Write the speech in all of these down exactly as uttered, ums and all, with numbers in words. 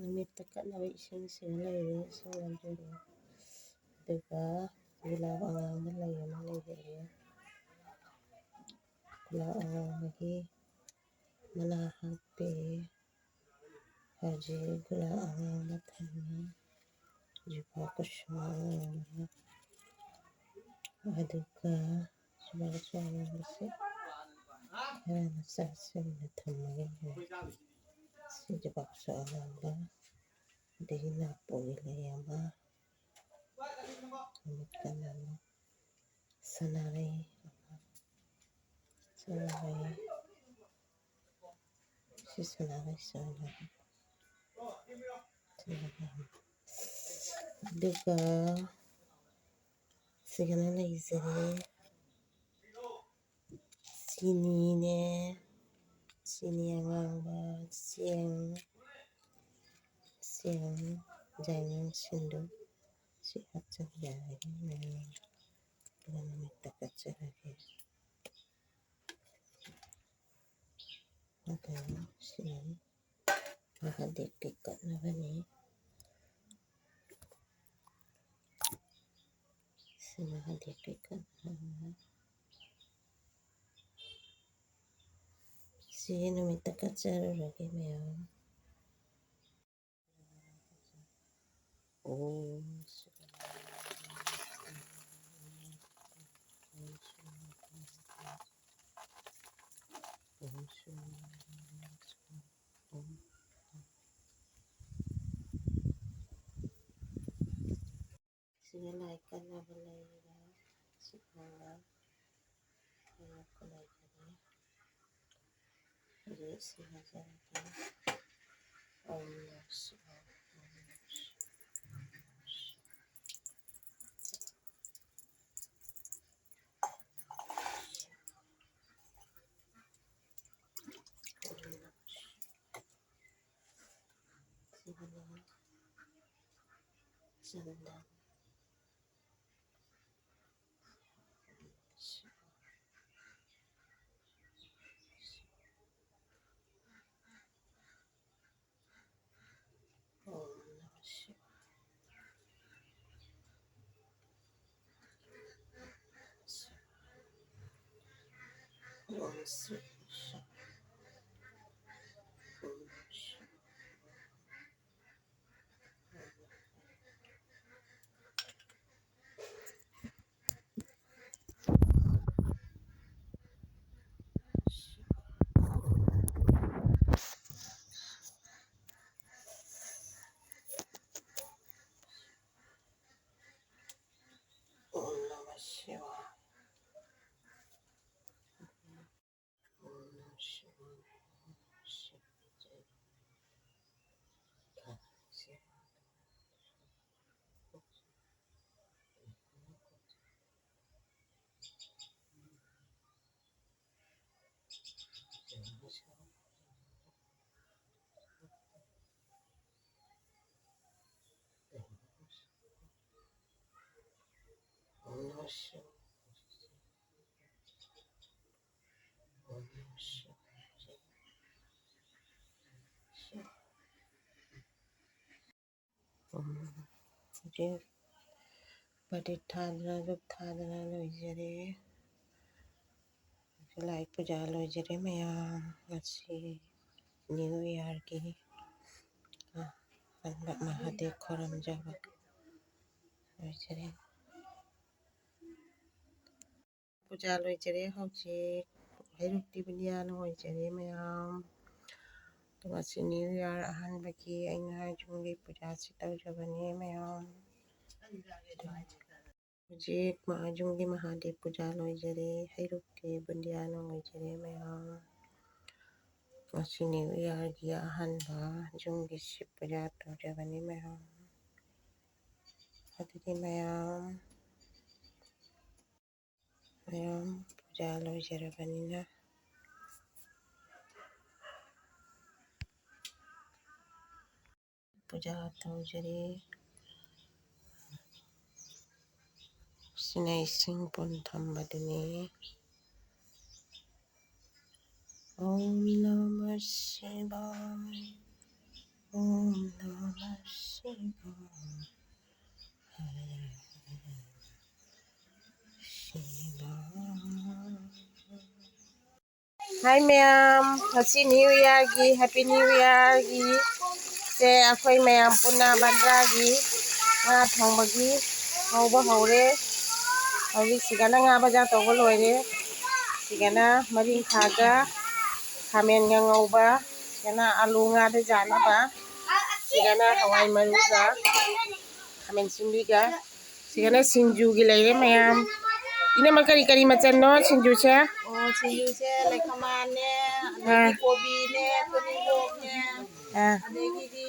ꯅꯨꯃꯤꯠꯇ ꯀꯠꯅꯕ ꯏꯁꯤꯡꯁꯤꯒ ꯂꯩꯔꯦ, ꯏꯁꯤꯡ ꯂꯧꯖꯔꯦ꯫ ꯑꯗꯨꯒ ꯒꯨꯂꯥꯞ ꯑꯉꯥꯡꯕ ꯂꯩ ꯑꯃ ꯂꯩꯖꯔꯦ꯫ ꯒꯨꯂꯥꯞ ꯑꯉꯥꯡꯕꯒꯤ ꯃꯅꯥ ꯍꯥꯞꯄꯦ꯫ ꯍꯧꯖꯤꯛ ꯒꯨꯂꯥꯞ ꯑꯉꯥꯡꯕ ꯊꯝꯃꯤ꯫ ꯖꯨꯕꯥ ꯀꯨꯁꯨꯝ ꯑꯉꯥꯡꯕ꯫ ꯑꯗꯨꯒ ꯖꯨꯕꯥ ꯀꯨꯁꯨꯝ ꯑꯉꯥꯡꯕꯁꯦ ꯈꯔ ꯃꯆꯥ ꯁꯦꯝꯅ ꯊꯝꯃꯒꯦ꯫ ꯁꯤ ꯖꯨꯕꯥ ꯀꯨꯁꯨꯝ ꯑꯉꯥꯡꯕ꯫ ꯑꯗꯒꯤ ꯅꯥꯄꯣꯏ ꯂꯩ ꯑꯃ꯫ ꯅꯨꯃꯤꯠ ꯀꯩꯅꯣꯅꯤ꯫ ꯁꯅꯥꯔꯩ꯫ ꯁꯅꯥꯔꯩ꯫ ꯁꯤ ꯁꯅꯥꯔꯩ, ꯁꯅꯥꯔꯩ꯫ ꯁꯅꯥꯔꯩ꯫ ꯑꯗꯨꯒ ꯁꯤꯒꯅ ꯂꯩꯖꯔꯦ꯫ ꯆꯤꯅꯤꯅꯦ꯫ ꯆꯤꯅꯤ ꯑꯉꯥꯡꯕ, ꯆꯦꯡ, ꯆꯦꯡ, ꯌꯥꯏꯉꯪ, ꯁꯤꯡꯗꯨ ꯁꯤ ꯍꯥꯞꯆꯤꯟꯖꯔꯒꯦ꯫ ꯑꯗꯨꯒ ꯅꯨꯃꯤꯠꯇ ꯀꯠꯆꯔꯒꯦ꯫ ꯑꯗꯨꯒ ꯁꯤ ꯃꯍꯥꯗꯦꯕꯀꯤ ꯀꯠꯅꯕꯅꯤ꯫ ꯁꯤ ꯃꯍꯥꯗꯦꯕꯀꯤ ꯀꯠꯅꯕ꯫ ꯁꯤꯒꯤ ꯅꯨꯃꯤꯠꯇ ꯀꯠꯆꯔꯨꯔꯒꯦ ꯃꯌꯥꯝ꯫ ॐ शिवाय। ॐ शिवाय। ꯁꯤꯒ ꯂꯥꯏ ꯀꯠꯅꯕ ꯂꯩꯔꯦ꯫ ꯁꯤꯒ ꯂꯥꯏ ꯀꯠꯅꯕ ꯂꯩꯔꯦ꯫ ꯍꯧꯖꯤꯛ ꯁꯤ ꯍꯥꯏꯖꯔꯒꯦ꯫ ॐ नमः शिवाय, ॐ नमः शिवाय। ꯁꯤꯒꯅꯦ, ꯆꯟꯗꯟ꯫ Om Namah Shivaya. Om Namah Shivaya. ꯎꯝ, ꯍꯧꯖꯤꯛ ꯄ꯭ꯔꯗꯤꯞ ꯊꯥꯗꯅ, ꯙꯨꯞ ꯊꯥꯗꯅ ꯂꯣꯏꯖꯔꯦ꯫ ꯂꯥꯏ ꯄꯨꯖꯥ ꯂꯣꯏꯖꯔꯦ ꯃꯌꯥꯝ꯫ ꯉꯁꯤ ꯅ꯭ꯌꯨ ꯏꯌꯥꯔꯒꯤ, ꯑ, ꯑꯍꯥꯟꯕ ꯃꯍꯥꯗꯦꯕ ꯈꯣꯏꯔꯝꯖꯕ ꯂꯣꯏꯖꯔꯦ꯫ ꯄꯨꯖꯥ ꯂꯣꯏꯖꯔꯦ꯫ ꯍꯧꯖꯤꯛ ꯍꯩꯔꯨꯛꯇꯤ ꯕꯨꯟꯗꯤꯌꯥꯅ ꯑꯣꯏꯖꯔꯦ ꯃꯌꯥꯝ꯫ ꯑꯗꯣ ꯉꯁꯤ ꯅ꯭ꯌꯨ ꯏꯌꯥꯔ ꯑꯍꯥꯟꯕꯒꯤ ꯑꯩꯅ ꯌꯨꯝꯒꯤ ꯄꯨꯖꯥꯁꯤ ꯇꯧꯖꯕꯅꯦ ꯃꯌꯥꯝ꯫ ꯍꯧꯖꯤꯛ ꯃꯍꯥ-, ꯌꯨꯝꯒꯤ ꯃꯍꯥꯗꯦꯕ ꯄꯨꯖꯥ ꯂꯣꯏꯖꯔꯦ꯫ ꯍꯩꯔꯨꯛꯇꯤ ꯕꯨꯟꯗꯤꯌꯥꯅ ꯑꯣꯏꯖꯔꯦ ꯃꯌꯥꯝ꯫ ꯉꯁꯤ ꯅ꯭ꯌꯨ ꯏꯌꯥꯔꯒꯤ ꯑꯍꯥꯟꯕ ꯌꯨꯝꯒꯤ ꯁꯤꯕ ꯄꯨꯖꯥ ꯇꯧꯖꯕꯅꯤ ꯃꯌꯥꯝ꯫ ꯑꯗꯨꯗꯤ ꯃꯌꯥꯝ, ꯃꯌꯥꯝ ꯄꯨꯖꯥ ꯂꯣꯏꯖꯔꯕꯅꯤꯅ ꯄꯨꯖꯥ ꯇꯧꯖꯔꯤ꯫ ꯁꯤꯅ ꯏꯁꯤꯡ ꯄꯨꯟ ꯊꯝꯕꯗꯨꯅꯤ꯫ Om Namah Shivaya. Om Namah Shivaya. Shivaya. ꯍꯥꯏ ꯃꯌꯥꯝ, ꯉꯁꯤ New Yearꯒꯤ, Happy New Yearꯒꯤ ꯁꯦ ꯑꯩꯈꯣꯏ ꯃꯌꯥꯝ ꯄꯨꯟꯅ ꯕꯟꯗ꯭ꯔꯥꯒꯤ ꯉꯥ ꯊꯣꯡꯕꯒꯤ ꯉꯧꯕ ꯍꯧꯔꯦ꯫ ꯍꯧꯖꯤꯛ ꯁꯤꯗꯅ ꯉꯥ ꯕꯖꯥꯔ ꯇꯧꯕ ꯂꯣꯏꯔꯦ꯫ ꯁꯤꯗꯅ ꯃꯔꯤꯡꯈꯥꯒ ꯈꯥꯃꯦꯟꯒ ꯉꯧꯕ, ꯁꯤꯗꯅ ꯑꯂꯨ ꯉꯥꯗ ꯌꯥꯅꯕ, ꯁꯤꯗꯅ ꯍꯋꯥꯏ ꯃꯔꯨꯒ ꯈꯥꯃꯦꯟ ꯑꯁꯤꯟꯕꯤꯒ, ꯁꯤꯗꯅ ꯁꯤꯡꯖꯨꯒꯤ ꯂꯩꯔꯦ ꯃꯌꯥꯝ꯫ ꯏꯅꯝꯃ, ꯀꯔꯤ ꯀꯔꯤ ꯃꯆꯜꯅꯣ ꯁꯤꯡꯖꯨꯁꯦ? ꯑꯣ, ꯁꯤꯡꯖꯨꯁꯦ ꯂꯩꯈꯃꯥꯅꯦ, ꯑꯗꯒꯤ ꯑꯥ꯫ ꯀꯣꯕꯤꯅꯦ, ꯇꯨꯅꯤꯡꯈꯣꯛꯅꯦ, ꯑꯥ꯫ ꯑꯗꯒꯤꯗꯤ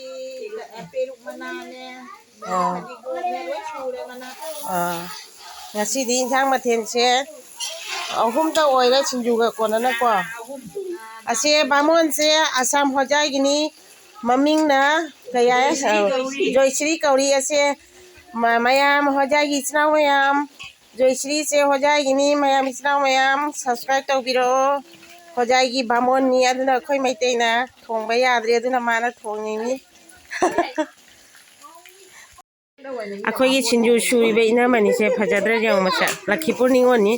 ꯄꯦꯔꯨꯛ ꯃꯅꯥꯅꯦ, ꯑꯥ꯫ ꯐꯗꯤꯒꯣꯝꯅꯦ, ꯂꯣꯏ ꯁꯨꯔꯦ ꯃꯅꯥ꯫ ꯑꯥ꯫ ꯉꯁꯤꯗꯤ ꯏꯟꯁꯥꯡ ꯃꯊꯦꯜꯁꯦ ꯑꯍꯨꯝꯇ ꯑꯣꯏꯔꯦ, ꯁꯤꯡꯖꯨꯒ ꯀꯣꯟꯅꯅꯀꯣ꯫ ꯑꯁꯦ ꯕꯥꯃꯣꯟꯁꯦ ꯑꯁꯥꯝ ꯍꯣꯖꯥꯏꯒꯤꯅꯤ꯫ ꯃꯃꯤꯡꯅ ꯀꯩ ꯍꯥꯏ? ꯖꯣꯏꯁ꯭ꯔꯤ ꯀꯧꯔꯤ꯫ ꯖꯣꯏꯁ꯭ꯔꯤ ꯀꯧꯔꯤ꯫ ꯑꯁꯦ ꯃ-, ꯃꯌꯥꯝ ꯍꯣꯖꯥꯏꯒꯤ ꯏꯆꯤꯟ ꯏꯅꯥꯎ ꯃꯌꯥꯝ, ꯖꯣꯏꯁ꯭ꯔꯤꯁꯦ ꯍꯣꯖꯥꯏꯒꯤꯅꯤ꯫ ꯃꯌꯥꯝ ꯏꯆꯤꯟ ꯏꯅꯥꯎ ꯃꯌꯥꯝ subscribe ꯇꯧꯕꯤꯔꯛꯑꯣ꯫ ꯍꯣꯖꯥꯏꯒꯤ ꯕꯥꯃꯣꯟꯅꯤ, ꯑꯗꯨꯅ ꯑꯩꯈꯣꯏ ꯃꯩꯇꯩꯅ ꯊꯣꯡꯕ ꯌꯥꯗ꯭ꯔꯦ, ꯑꯗꯨꯅ ꯃꯥꯅ ꯊꯣꯡꯉꯤꯅꯤ꯫ ꯑꯩꯈꯣꯏꯒꯤ ꯁꯤꯡꯖꯨ ꯁꯨꯔꯤꯕ ꯏꯅꯝꯃꯅꯤꯁꯦ ꯐꯖꯗ꯭ꯔꯥ ꯌꯦꯡꯉꯣ, ꯃꯁꯛ꯫ ꯂꯛꯈꯤꯄꯨꯔ ꯅꯤꯉꯣꯜꯅꯤ꯫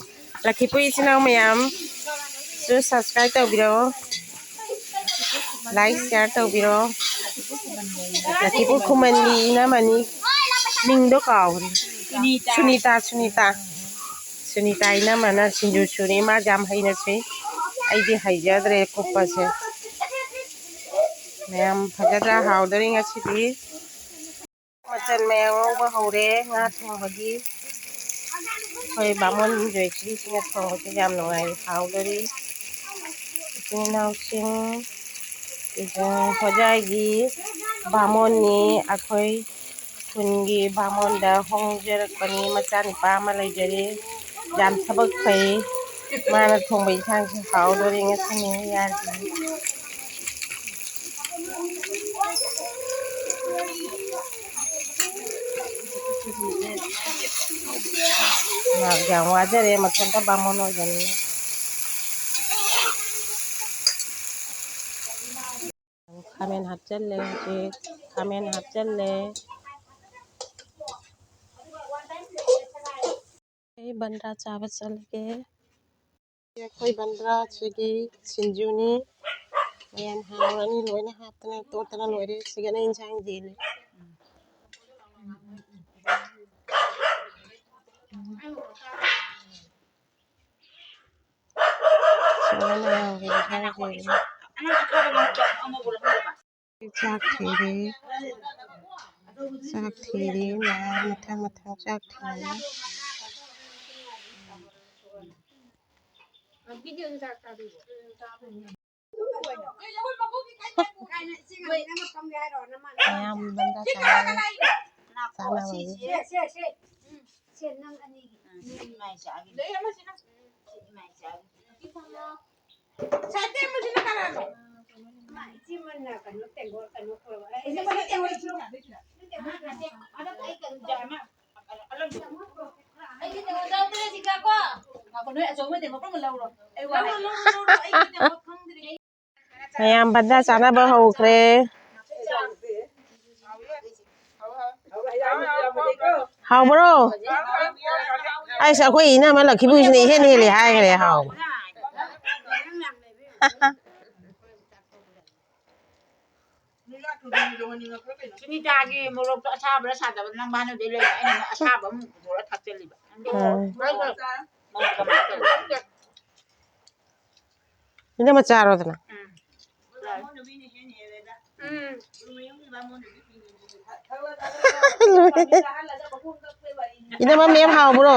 ꯂꯛꯈꯤꯄꯨꯔ ꯏꯆꯤꯟ ꯏꯅꯥꯎ ꯃꯌꯥꯝꯁꯨ subscribe ꯇꯧꯕꯤꯔꯛꯑꯣ, like, share ꯇꯧꯕꯤꯔꯛꯑꯣ꯫ ꯂꯛꯈꯤꯄꯨꯔ ꯈꯨꯃꯟꯒꯤ ꯏꯅꯝꯃꯅꯤ, ꯃꯤꯡꯗꯣ ꯀꯥꯎꯈ꯭ꯔꯦ꯫ ꯁꯨꯅꯤꯇꯥ꯫ ꯁꯨꯅꯤꯇꯥ, ꯁꯨꯅꯤꯇꯥ꯫ ꯁꯨꯅꯤꯇꯥ ꯏꯅꯝꯃꯅ ꯁꯤꯡꯖꯨ ꯁꯨꯔꯤ, ꯃꯥ ꯌꯥꯝ ꯍꯩꯅ ꯁꯨꯏ, ꯑꯩꯗꯤ ꯍꯩꯖꯗ꯭ꯔꯦ ꯀꯨꯞꯄꯁꯦ꯫ ꯃꯌꯥꯝ ꯐꯖꯗ꯭ꯔꯥ? ꯍꯥꯎꯗꯣꯔꯤ ꯉꯁꯤꯗꯤ꯫ ꯃꯆꯜ ꯃꯌꯥꯝ ꯉꯧꯕ ꯍꯧꯔꯦ ꯉꯥ ꯊꯣꯡꯕꯒꯤ꯫ ꯑꯩꯈꯣꯏ ꯕꯥꯃꯣꯟ ꯖꯣꯏꯁ꯭ꯔꯤꯁꯤꯡꯅ ꯊꯣꯡꯕꯁꯦ ꯌꯥꯝ ꯅꯨꯡꯉꯥꯏ, ꯍꯥꯎꯗꯣꯔꯤ꯫ ꯏꯆꯤꯟ ꯏꯅꯥꯎꯁꯤꯡ, ꯍꯣꯖꯥꯏꯒꯤ ꯕꯥꯃꯣꯟꯅꯤ, ꯑꯩꯈꯣꯏ ꯈꯨꯟꯒꯤ ꯕꯥꯃꯣꯟꯗ ꯍꯣꯡꯖꯔꯛꯄꯅꯤ꯫ ꯃꯆꯥꯅꯨꯄꯥ ꯑꯃ ꯂꯩꯖꯔꯦ, ꯌꯥꯝ ꯊꯕꯛ ꯐꯩ꯫ ꯃꯥꯅ ꯊꯣꯡꯕ ꯏꯟꯁꯥꯡꯁꯤ ꯍꯥꯎꯗꯣꯔꯤ ꯉꯁꯤ ꯅꯤꯌꯨ ꯏꯌꯥꯔꯒꯤ꯫ ꯃꯥ ꯌꯥꯝ ꯋꯥꯖꯔꯦ ꯃꯊꯟꯇ ꯕꯥꯃꯣꯟ ꯑꯣꯏꯕꯅꯤꯅ꯫ ꯈꯥꯃꯦꯟ ꯍꯥꯞꯆꯜꯂꯦ ꯍꯧꯖꯤꯛ꯫ ꯈꯥꯃꯦꯟ ꯍꯥꯞꯆꯜꯂꯦ꯫ ꯑꯩ ꯕꯟꯗ꯭ꯔꯥ ꯆꯥꯕ ꯆꯠꯂꯒꯦ꯫ ꯑꯩꯈꯣꯏ ꯕꯟꯗ꯭ꯔꯥꯁꯤꯒꯤ ꯁꯤꯡꯖꯨꯅꯤ꯫ ꯃꯌꯥꯝ ꯍꯥꯎꯔꯅꯤ, ꯂꯣꯏꯅ ꯍꯥꯞꯇꯅ ꯇꯣꯠꯇꯅ ꯂꯣꯏꯔꯦ꯫ ꯁꯤꯒꯅ ꯏꯟꯁꯥꯡ ꯌꯦꯜꯂꯤ꯫ ꯁꯤꯒꯅ ꯍꯥꯎꯔꯦ, ꯏꯟꯁꯥꯡ ꯌꯦꯜꯂꯤ꯫ ꯆꯥꯛ ꯊꯤꯔꯤ꯫ ꯆꯥꯛ ꯊꯤꯔꯤ꯫ ꯃꯌꯥꯝ ꯃꯊꯪ ꯃꯊꯪ ꯆꯥꯛ ꯊꯤꯔꯤ꯫ ꯃꯌꯥꯝ ꯕꯟꯗꯥ ꯆꯥꯅꯔꯦ꯫ ꯆꯥꯅꯕꯒꯤ꯫ ꯁꯦ, ꯅꯪ ꯑꯅꯤꯒꯤ꯫ ꯁꯤ ꯏꯃꯥꯏ ꯆꯥꯒꯤ꯫ ꯁꯤ ꯏꯃꯥꯏ ꯆꯥꯒꯤ꯫ ꯁꯥꯏꯠꯇ ꯑꯃꯁꯤꯅ ꯀꯅꯥꯅꯣ? ꯏꯃꯥ, ꯏꯆꯦ ꯃꯟꯅ ꯀꯩꯅꯣ ꯇꯦꯡꯒꯣꯠ ꯀꯩꯅꯣ ꯄꯨꯔꯛꯑꯣ꯫ ꯑꯩ ꯏꯆꯦ ꯃꯟꯅ ꯇꯦꯡꯒꯣꯠ ꯄꯨꯔꯛꯑꯣ꯫ ꯑꯩꯒꯤ ꯇꯦꯡꯒꯣꯠ ꯌꯥꯎꯗ꯭ꯔꯦ ꯁꯤꯒ ꯀꯣ꯫ ꯉꯥꯏꯈꯣ, ꯅꯣꯏ ꯑꯆꯧꯕ ꯇꯦꯡꯀꯣꯠ ꯑꯃ ꯂꯧꯔꯣ꯫ ꯑꯩ ꯋꯥ ꯂꯧꯔꯣ, ꯂꯧꯔꯣ, ꯂꯧꯔꯣ, ꯑꯩꯒꯤ ꯇꯦꯡꯀꯣꯠ ꯈꯪꯗ꯭ꯔꯦ꯫ ꯃꯌꯥꯝ ꯕꯟꯗꯥ ꯆꯥꯅꯕ ꯍꯧꯈ꯭ꯔꯦ꯫ ꯍꯥꯎꯕ꯭ꯔꯣ? ꯑꯩꯁ, ꯑꯩꯈꯣꯏ ꯏꯅꯝꯃ ꯂꯛꯈꯤꯕꯨꯁꯤꯅ ꯏꯍꯦꯟ ꯍꯦꯜꯂꯤ ꯍꯥꯏꯈ꯭ꯔꯦ ꯍꯥꯎꯕ꯫ ꯁꯨꯅꯤꯇꯥꯒꯤ ꯃꯣꯔꯣꯛꯇꯣ ꯑꯁꯥꯕ꯭ꯔꯥ ꯁꯥꯗꯕ꯭ꯔꯥ ꯅꯪ ꯃꯥꯅꯗꯤ ꯂꯩ꯫ ꯑꯩꯅ ꯑꯁꯥꯕ ꯑꯃꯨꯛ ꯄꯨꯊꯣꯛꯑ ꯊꯥꯛꯆꯜꯂꯤꯕ꯫ ꯎꯝ꯫ ꯅꯪ ꯀꯃꯥꯏꯅ ꯇꯧꯔꯤ? ꯏꯅꯝꯃ ꯆꯥꯔꯣꯗꯅ꯫ ꯎꯝ꯫ ꯎꯝ꯫ ꯏꯅꯝꯃ ꯃꯦꯝ ꯍꯥꯎꯕ꯭ꯔꯣ?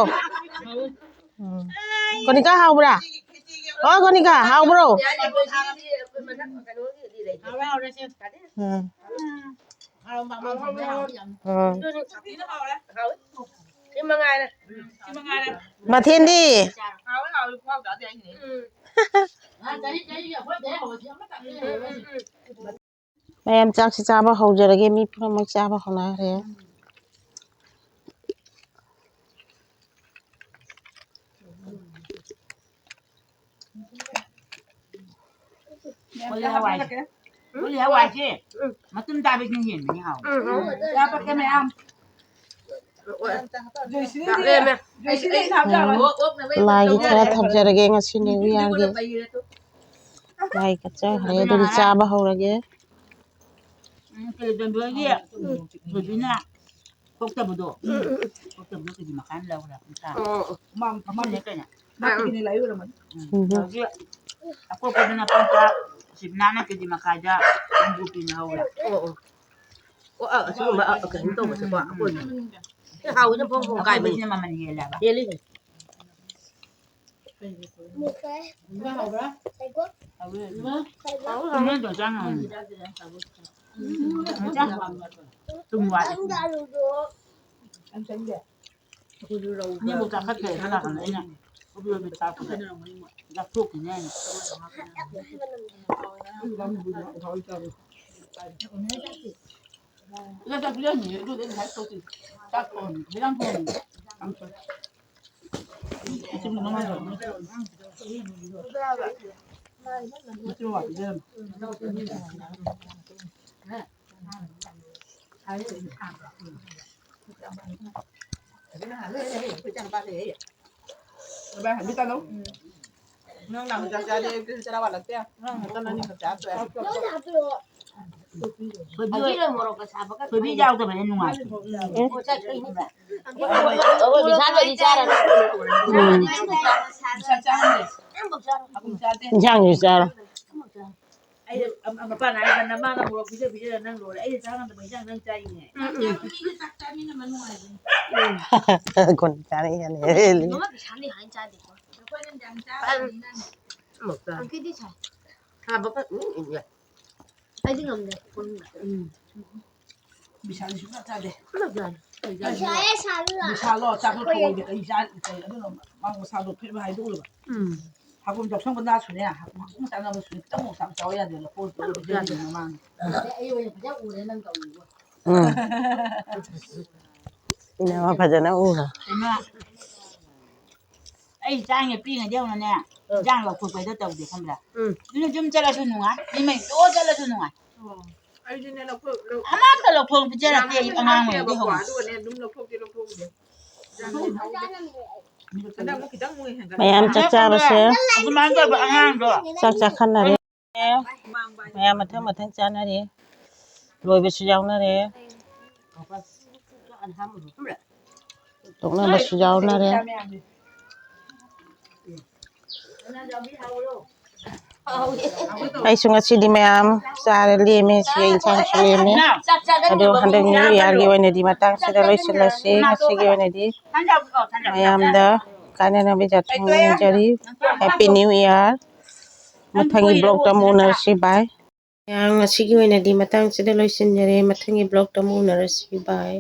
ꯎꯝ꯫ ꯀꯣꯅꯤꯀꯥ ꯍꯥꯎꯕ꯭ꯔꯥ? ꯑꯣ, ꯀꯣꯅꯤꯀꯥ ꯍꯥꯎꯕ꯭ꯔꯣ? ꯎꯝ꯫ ꯎꯝ꯫ ꯁꯤ ꯃꯉꯥꯏꯔꯦ꯫ ꯁꯤ ꯃꯉꯥꯏꯔꯦ꯫ ꯃꯊꯦꯜꯗꯤ? ꯍꯥꯎꯋꯦ, ꯍꯥꯎꯋꯦ, ꯈꯨꯍꯥꯎ ꯆꯥꯗꯦ ꯍꯥꯏꯁꯤꯅꯦ꯫ ꯎꯝ꯫ ꯃꯌꯥꯝ ꯆꯥꯛꯁꯤ ꯆꯥꯕ ꯍꯧꯖꯔꯒꯦ꯫ ꯃꯤ ꯄꯨꯝꯅꯃꯛ ꯆꯥꯕ ꯍꯧꯅꯈ꯭ꯔꯦ꯫ ꯀꯣꯂꯤ ꯍꯋꯥꯏ꯫ ꯀꯣꯂꯤ ꯍꯋꯥꯏꯁꯦ ꯃꯇꯨꯝ ꯆꯥꯕꯁꯤꯅ ꯍꯦꯟꯕꯅꯤ ꯍꯥꯎꯕ꯫ ꯎꯝ, ꯎꯝ꯫ ꯆꯥꯕ ꯃꯌꯥꯝ꯫ ꯂꯥꯏꯒꯤ ꯈꯔ ꯊꯝꯖꯔꯒꯦ ꯉꯁꯤ ꯅ꯭ꯌꯨ ꯏꯌꯥꯔꯒꯤ꯫ ꯂꯥꯏ ꯀꯠꯆꯈ꯭ꯔꯦ, ꯑꯗꯨꯝ ꯆꯥꯕ ꯍꯧꯔꯒꯦ꯫ ꯎꯝ, ꯀꯩꯅꯣꯒꯤ ꯊꯣꯏꯕꯤꯅ ꯊꯣꯛꯇꯕꯗꯣ꯫ ꯊꯣꯛꯇꯕꯗꯣ ꯀꯦꯖꯤ ꯃꯈꯥꯏ ꯑꯃ ꯂꯧꯈ꯭ꯔꯦ꯫ ꯃꯥ, ꯃꯥꯅꯦ ꯀꯩꯅꯣ꯫ ꯃꯥ ꯀꯦꯖꯤ ꯂꯩꯔꯨꯔꯕꯅꯤ꯫ ꯎꯝ꯫ ꯑꯗꯒꯤ ꯑꯄꯣꯛꯄꯗꯨꯅ ꯄꯨꯡ ꯇꯔꯥ, ꯁꯤꯕꯤꯅꯥꯅ ꯀꯦꯖꯤ ꯃꯈꯥꯏꯗ ꯍꯨꯝꯐꯨ ꯄꯤꯅ ꯍꯧꯔꯦ꯫ ꯑꯣ, ꯑꯣ꯫ ꯑꯣ, ꯑ, ꯑꯁꯤꯒꯨꯝꯕ, ꯑ, ꯀꯩꯅꯣ ꯇꯧꯕꯁꯦꯀꯣ, ꯑꯀꯣꯏꯕ꯫ ꯁꯤ ꯍꯥꯎꯋꯤꯅ ꯐꯣꯡ ꯐꯣꯡ ꯀꯥꯏꯕꯅꯤ꯫ ꯑꯀꯣꯏꯕꯁꯤꯅ ꯃꯃꯜ ꯍꯦꯜꯂꯦꯕ꯫ ꯍꯦꯜꯂꯤ꯫ ꯍꯥꯎꯕ꯭ꯔꯥ? ꯍꯥꯎꯋꯦ꯫ ꯍꯥꯎꯋꯦ, ꯍꯥꯎꯋꯦ꯫ ꯅꯣꯏꯗꯣ ꯆꯥ ꯉꯝꯃꯣꯏ꯫ ꯆꯥ꯫ ꯊꯨꯝ ꯋꯥꯠꯂꯤ꯫ ꯏꯅꯦꯕꯨ ꯆꯥꯈꯠꯈ꯭ꯔꯦ ꯈꯔ ꯀꯥꯟꯗ ꯑꯩꯅ ꯀꯣꯕꯤ ꯂꯣꯟꯕ ꯆꯥꯛꯄꯗ ꯆꯥꯊꯣꯛꯈꯤꯅꯦ ꯍꯥꯏꯅ꯫ ꯏꯆꯥ ꯆꯥꯛ ꯄꯤꯖꯅꯤꯡꯉꯦ ꯑꯗꯨꯗꯤ ꯑꯩꯅ ꯍꯥꯏ ꯇꯧꯁꯤ꯫ ꯆꯥꯛ ꯊꯣꯡꯉꯤ, ꯍꯤꯟꯖꯥꯡ ꯊꯣꯡꯉꯤ꯫ ꯀꯥꯡꯁꯣꯏ꯫ ꯃꯆꯤꯟ ꯃꯅꯥꯎ ꯃꯆꯤꯟ ꯃꯅꯥꯎ ꯄꯤꯖꯔꯝꯃꯤ꯫ ꯚꯥꯏ, ꯍꯟꯕꯤ ꯇꯥꯅꯧ꯫ ꯅꯪ ꯅꯍꯥꯟ ꯆꯥꯛ ꯆꯥꯗꯦ, ꯑꯌꯨꯛꯇꯁꯨ ꯆꯔꯥ ꯋꯥꯠꯂꯛꯇꯦ꯫ ꯅꯪ ꯅꯥꯀꯟ ꯑꯅꯤ ꯈꯛ ꯆꯥ ꯇꯣꯛꯑꯦ꯫ ꯊꯣꯏꯕꯤ ꯌꯥꯎꯗꯕꯅ ꯅꯨꯡꯉꯥꯏ꯫ ꯑꯩꯈꯣꯏ ꯕꯤꯁꯥꯜ ꯍꯣꯏꯗꯤ ꯆꯥꯔꯅꯤ꯫ ꯎꯝ꯫ ꯕꯤꯁꯥꯜ ꯆꯥꯔꯝꯗꯦ꯫ ꯑꯩꯈꯣꯏ ꯆꯥꯗꯦ꯫ ꯏꯟꯁꯥꯡꯁꯨ ꯆꯥꯔꯣ꯫ ꯑꯩ, ꯑ-, ꯑ-, ꯃꯄꯥꯟ ꯍꯥꯏꯕ, ꯅꯃꯥꯅ ꯃꯣꯔꯣꯛ ꯄꯤꯖ ꯄꯤꯖꯔ ꯅꯪ ꯂꯣꯏꯔꯦ꯫ ꯑꯩꯅ ꯆꯥ ꯉꯝꯗꯕ ꯏꯟꯁꯥꯡ ꯅꯪ ꯆꯥꯏꯅꯦ꯫ ꯎꯝ, ꯎꯝ꯫ ꯀꯣꯟ ꯆꯥꯔꯛꯑꯦ ꯍꯥꯏꯅꯦ꯫ ꯃꯃꯥ ꯄꯩꯁꯥꯅꯤ ꯍꯥꯏꯅ ꯆꯥꯗꯦꯀꯣ꯫ ꯑꯩꯈꯣꯏꯅ ꯌꯥꯝ ꯆꯥꯕꯅꯤꯅ꯫ ꯑꯃꯨꯛ ꯆꯥ꯫ ꯑꯪꯀꯤꯗꯤ ꯁꯥꯏ꯫ ꯁꯥꯕ ꯀ-, ꯎꯝ, ꯎꯝ, ꯌꯥꯏ꯫ ꯑꯩꯗꯤ ꯉꯝꯗꯦ꯫ ꯎꯝ꯫ ꯕꯤꯁꯥꯜꯗꯤ ꯁꯨꯡꯆꯥ ꯆꯥꯗꯦ꯫ ꯑꯃꯨꯛ ꯆꯥ꯫ ꯕꯤꯁꯥꯜꯂꯣ, ꯆꯥꯛꯇꯣ ꯊꯣꯡꯉꯣꯏꯗꯦ꯫ ꯀꯩ ꯆꯥ-, ꯀꯩ, ꯑꯗꯨꯅ ꯃꯥ ꯃꯁꯥꯗꯣ ꯐꯦꯠ ꯍꯥꯏꯗꯣꯛꯎꯔꯕ꯫ ꯎꯝ꯫ ꯍꯥꯀꯨꯝ ꯆꯥꯎꯁꯟꯕ ꯅꯥꯁꯨꯅꯦ, ꯍꯥꯀꯨꯝ ꯆꯥꯅꯕꯁꯨꯅꯦ, ꯈꯤꯇꯪ ꯃꯣꯔꯣꯛ ꯁꯥꯕ ꯆꯥꯎ ꯌꯥꯗꯦ꯫ ꯂꯐꯣꯏ ꯄꯤꯖꯔꯤꯅꯦ ꯃꯃꯥꯡꯗ꯫ ꯑꯩ ꯑꯣꯏꯅ ꯐꯖꯅ ꯎꯔꯦ ꯅꯪ ꯇꯧꯔꯤꯗꯣ꯫ ꯎꯝ꯫ ꯏꯅꯝꯃ ꯐꯖꯅ ꯎꯔꯦ꯫ ꯀꯩꯅꯣ, ꯑꯩ ꯏꯆꯥꯅ ꯄꯤꯛꯏꯉꯩꯗꯩ ꯍꯧꯅꯅꯦ, ꯎꯝ꯫ ꯏꯟꯖꯥꯡ ꯂꯧꯊꯣꯛꯄ ꯍꯥꯏꯗꯣ ꯇꯧꯗꯦ ꯈꯪꯕ꯭ꯔꯥ? ꯎꯝ꯫ ꯑꯗꯨꯅ ꯌꯨꯝ ꯆꯠꯂꯁꯨ ꯅꯨꯡꯉꯥꯏ, ꯃꯤ ꯃꯌꯨꯝ ꯂꯣꯏ ꯆꯠꯂꯁꯨ ꯅꯨꯡꯉꯥꯏ꯫ ꯑꯣ꯫ ꯑꯩꯁꯨꯅꯦ ꯂꯧꯊꯣꯛ- ꯂꯧ- ꯑꯃꯠꯇ ꯂꯧꯊꯣꯛ ꯄꯤꯖꯔꯛꯇꯦ ꯑꯩ ꯑꯉꯥꯡ ꯑꯣꯏꯔꯤꯉꯩꯗꯒꯤ ꯍꯧꯅ꯫ ꯑꯗꯨꯒꯅꯦ ꯑꯗꯨꯝ ꯂꯧꯊꯣꯛꯇꯤ ꯂꯧꯊꯣꯛꯎꯗꯦ꯫ ꯍꯟꯗꯛ ꯑꯃꯨꯛ ꯈꯤꯇꯪ ꯑꯃꯨꯛ ꯍꯦꯟꯒꯠꯂꯦ꯫ ꯃꯌꯥꯝ ꯆꯥꯛ ꯆꯥꯕꯁꯦ ꯑꯗꯨꯃꯥꯏꯅ ꯇꯧꯕ ꯑꯉꯥꯡꯗꯣ꯫ ꯆꯥꯛ ꯆꯥꯈꯟꯅꯔꯦ꯫ ꯃꯌꯥꯝ ꯃꯊꯪ ꯃꯊꯪ ꯆꯥꯅꯔꯦ꯫ ꯂꯣꯏꯕꯁꯨ ꯌꯥꯎꯅꯔꯦ꯫ ꯇꯣꯛꯅꯕꯁꯨ ꯌꯥꯎꯅꯔꯦ꯫ ꯑꯩꯁꯨ ꯉꯁꯤꯗꯤ ꯃꯌꯥꯝ ꯆꯥꯔꯦ, ꯂꯦꯝꯃꯦ꯫ ꯁꯤ ꯏꯟꯁꯥꯡꯁꯨ ꯂꯦꯝꯃꯦ꯫ ꯑꯗꯣ ꯍꯟꯗꯛ ꯅ꯭ꯌꯨ ꯏꯌꯥꯔꯒꯤ ꯑꯣꯏꯅꯗꯤ ꯃꯇꯥꯡꯁꯤꯗ ꯂꯣꯏꯁꯤꯜꯂꯁꯤ꯫ ꯉꯁꯤꯒꯤ ꯑꯣꯏꯅꯗꯤ ꯃꯌꯥꯝꯗ ꯀꯥꯏꯅꯅꯕ ꯌꯥꯊꯪ ꯅꯤꯖꯔꯤ꯫ Happy new year. ꯃꯊꯪꯒꯤ ꯕ꯭ꯂꯣꯛꯇ ꯑꯃꯨꯛ ꯎꯅꯔꯁꯤ꯫ ꯕꯥꯏ꯫ ꯃꯌꯥꯝ, ꯉꯁꯤꯒꯤ ꯑꯣꯏꯅꯗꯤ ꯃꯇꯥꯡꯁꯤꯗ ꯂꯣꯏꯁꯤꯟꯖꯔꯦ꯫ ꯃꯊꯪꯒꯤ ꯕ꯭ꯂꯣꯛꯇ ꯑꯃꯨꯛ ꯎꯅꯔꯁꯤ꯫ ꯕꯥꯏ꯫